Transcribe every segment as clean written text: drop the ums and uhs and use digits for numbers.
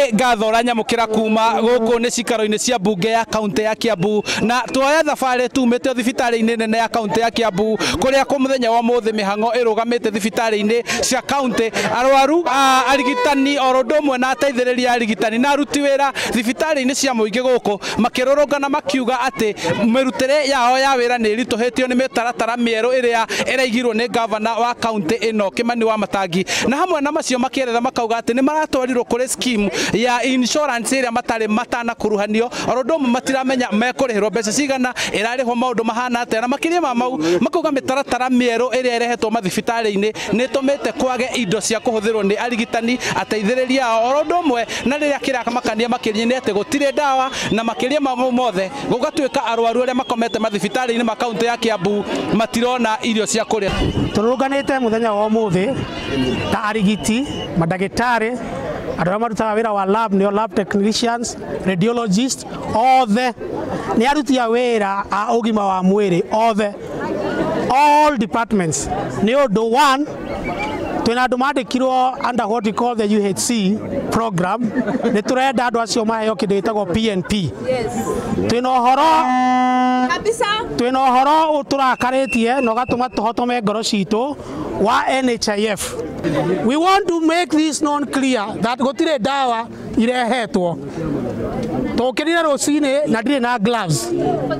Nĩ ngatho ũranyamũkĩra kuma gũkũ nĩ cikaro-inĩ cia mbunge ya kaunti ya Kiambu, na tuoya thabarĩ tumĩte thibitarĩ-inĩ nene ya kaunti ya Kiambu kũrĩa kwa mũthenya wa ũmũthĩ mĩhang'o ĩrũgamĩte thibitarĩ-inĩ cia kaunti. Arwaru, arigitani oro ũndũ ũmwe na ateithĩrĩria arigitani na aruti wĩra thibitarĩ-inĩ cia mũingĩ gũkũ makĩrũrũngana makiuga atĩ mĩrutĩre yao ya wĩra nĩ ĩritũhĩtio nĩ mĩtaratara mĩerũ ĩrĩa ĩraigirwo nĩ gavana wa kaunti ĩno Kimani wa Matangi, na hamwe na macio makĩeretha makauga atĩ nĩ maratwarirwo kũrĩ scheme ya insurance ĩrĩa matarĩ matanakuruhanio, oro ũndũ ũmwe matiramenya mekũrĩhĩrwo mbeca cigana, ĩrarĩhwo maũndũ mahana atĩa, na makĩria ma mau makauga mĩtaratara mĩerũ ĩrĩa ĩrehetwo mathibitarĩ-inĩ nĩ ĩtũmĩte kwage indo cia kũhũthĩrwo nĩ arigitani ateithĩrĩria ao, oro ũndũ ũmwe na rĩrĩa kĩramakania makĩria nĩ atĩ gũtirĩ ndawa, na makĩria ma mau mothe gũgatuĩka arwaru arĩa makomete mathibitarĩ-inĩ ma kaunti ya Kiambu matirona irio cia kũrĩa. Tũrũrũnganĩte mũthenya wa ũmũthĩ ta arigiti, mandagĩtarĩ, andũ arĩa marutaga wĩra wa lab, nĩo lab technicians, radiologists, othe nĩ aruti a wĩra a ũgima wa mwĩrĩ othe, all departments. Nĩ ũndũ one, twĩna andũ mandĩkirwo under what we call the UHC program, nĩ tũrenda andũ acio maheo kĩndũ gĩtagwo PNP. Twĩna ũhoro kabisa, twĩna ũhoro ũtũrakarĩtie na ũgatũma tũhotome ngoro citũ wa NHIF. We want to make this known clear that gũtirĩ ndawa irehetwo. Tũkĩrire rũcinĩ na ndirĩ na gloves,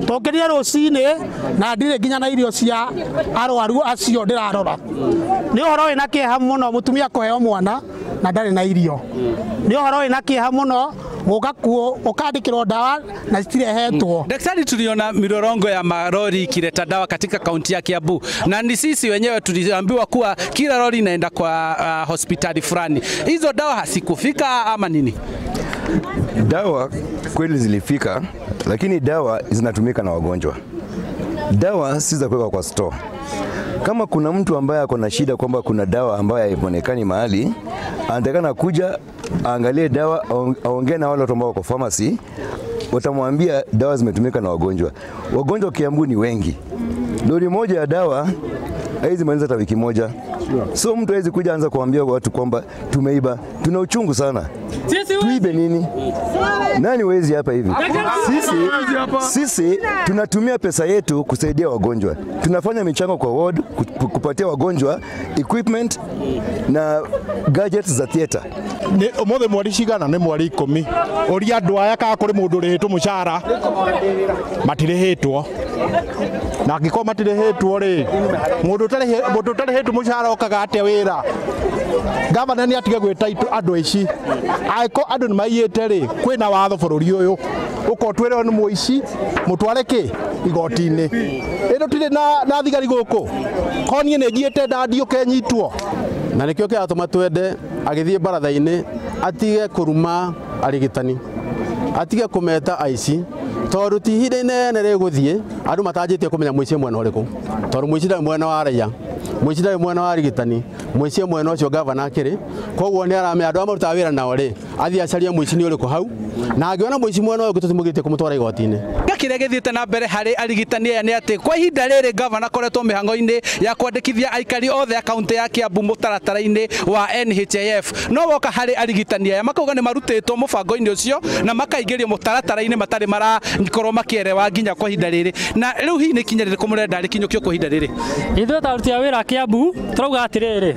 tũkĩrire rũcinĩ na ndirĩ nginya na irio cia arwaru acio ndĩrarora. Nĩ ũhoro wĩna kĩeha mũno mũtumia kũheo mwana na ndarĩ na irio. Nĩ ũhoro wĩna kĩeha mũno gũka kuo ũkandĩkĩrwo ndawa na citirehetwo. Daktari, tuliona mirorongo ya marori ikileta dawa katika kaunti ya Kiambu, na ni sisi wenyewe tuliambiwa kuwa kila lori inaenda kwa hospitali fulani. Hizo dawa hasikufika ama nini? Dawa kweli zilifika, lakini dawa zinatumika na wagonjwa. Dawa si za kuweka kwa store. Kama kuna mtu ambaye ako na shida kwamba kuna dawa ambayo haionekani mahali, anatakana kuja aangalie dawa, aongee na wale watu ambao wako pharmacy, watamwambia dawa zimetumika na wagonjwa. Wagonjwa Kiambu ni wengi. Lori moja ya dawa haizi maliza hata wiki moja. So mtu hawezi kuja anza kuambia watu kwamba tumeiba. Tuna uchungu sana. Tuibe nini? Nani wezi hapa hivi? Sisi tunatumia pesa yetu kusaidia wagonjwa. Tunafanya michango kwa ward kupatia wagonjwa equipment na gadgets za theater. Ũmũthĩ mweri cigana? Nĩ mweri 10. Ũria andũ aya kana kũrĩ mũndũ ũrĩhĩtwo mũcara, matirĩhĩtwo. Na angĩkorwo matirĩhĩtwo rĩ, mũndũ ũtarĩhĩtwo mũcara okaga atĩa wĩra? Gavana nĩ atige gwĩta andũ aici. Angĩkorwo andũ nĩ maiyĩte rĩ, kwĩna watho bũrũri ũyũ, ũkorwo twĩrwo nĩ mũici mũtware kĩ igoti-inĩ. Ĩno tũtirĩ na thigari gũkũ, korwo niĩ nĩ njiĩte ndandiũke nyitwo. Na nĩkĩo kĩratũma twende agĩthiĩ baratha-inĩ atige kũruma arigitani, atige kũmeta aici, tondũ ti ihinda inene rĩgũthiĩ andũ matanjĩtie kũmenya mũici mwena ũrĩkũ, tondũ mũici ndarĩ mwena wa raia, mũici ndarĩ mwena wa arigitani, mũici mwena ũcio gavana akĩrĩ. Koguo nĩ aramenya andũ arĩa marutaga wĩra nao rĩ, athiĩ acarie mũici nĩ ũrĩkũ hau, na angĩona mũici mwena ũyũ tũtimũgirĩtie kũmũtwara igoti-inĩ. Kĩrĩa gĩthiĩte na mbere harĩ arigitani aya nĩ atĩ kwa ihinda rĩrĩ gavana akoretwo mĩhang'o-inĩ ya kwandĩkithia aikari othe a kaunti ya Kiambu mũtaratara-inĩ wa NHIF, no woka harĩ arigitani aya makauga nĩ marutĩtwo mũbango-inĩ ũcio na makaingĩrio mũtaratara-inĩ matarĩ marakorwo makĩerewa nginya kwa ihinda rĩrĩ. Na rĩu hihi nĩ ikinya rĩrĩkũ mũrenda rĩkinyũkio kwa ihinda rĩrĩ? Ithuĩ ta aruti a wĩra Kiambu tũrauga atĩrĩrĩ,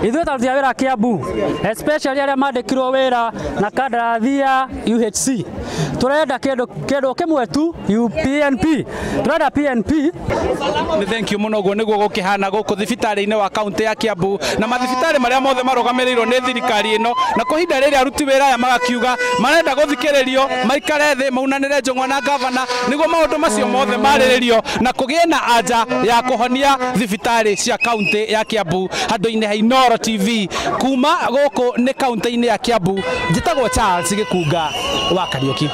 ithuĩ ta aruti a wĩra Kiambu especially arĩa mandĩkirwo wĩra na kandarathi ya UHC, tũrenda kĩndũ kĩmwe tu, PNP. Tũrenda PNP. Nĩ thank you mũno. Ũguo nĩguo gũkĩhana gũkũ thibitarĩ-inĩ wa kaunti ya Kiambu na mathibitarĩ marĩa mothe marũgamĩrĩirwo nĩ thirikari ĩno. Na kwa ihinda rĩrĩ aruti wĩra aya magakiuga marenda gũthikĩrĩrio, maikare thĩ, maunanĩre njũng'wa na gavana nĩguo maũndũ macio mothe marĩrĩrio na kũgĩe na anja ya kũhonia thibitarĩ cia kaunti ya Kiambu. Handũ-inĩ ha Inooro TV kuma gũkũ nĩ kaunti-inĩ ya Kiambu, njĩtagwo Charles Gĩkunga wa Kariũki.